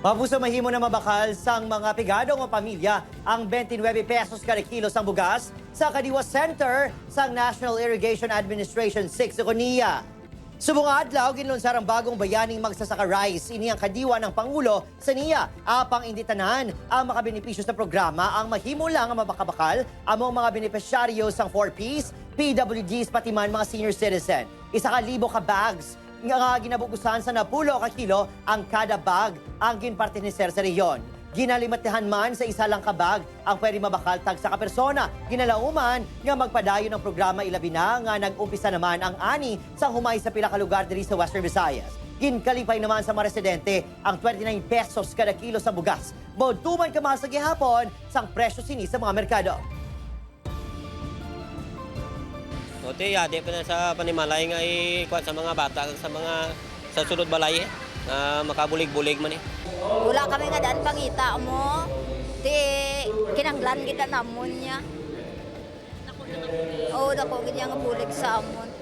Mapuso, mahimo na mabakal sang mga pigado nga pamilya ang 29 pesos kada kilo sang bugas sa Kadiwa Center sang National Irrigation Administration 6 sa NIA. Subong adlaw, ginlunsar ang bagong Bayaning Magsasaka Rice. Ini ang kadiwa ng Pangulo sa NIA. Apang hindi tanan ang makabenepisyo sa programa, ang mahimo lang ang mabakabakal amo ang mga benepisyaryo sang 4Ps, PWDs, pati man mga senior citizen. 1,000 ka bags nga ginabugusan sa 10 ka kilo ang kada bag ang ginpartiniser sa rehiyon. Ginalimatihan man sa isa lang ka bag ang pwede mabakal tagsa ka persona. Ginalauman nga magpadayon ang programa, ilabi na nga nag-umpisa naman ang ani sa humay sa pila ka lugar diri sa Western Visayas. Ginkalipay naman sa mga residente ang 29 pesos kada kilo sa bugas. Moduman kamahal sa gihapon sang presyo sini sa mga merkado. Ote, yadi pa na sa panimalay nga ikuan sa mga bata kag sa mga sa sulod balay eh, na makabulig-bulig man eh. Wala kami nga daan pangita mo. Ti kinanglan kita namon niya. Oo, dako gid nga bulig sa amon.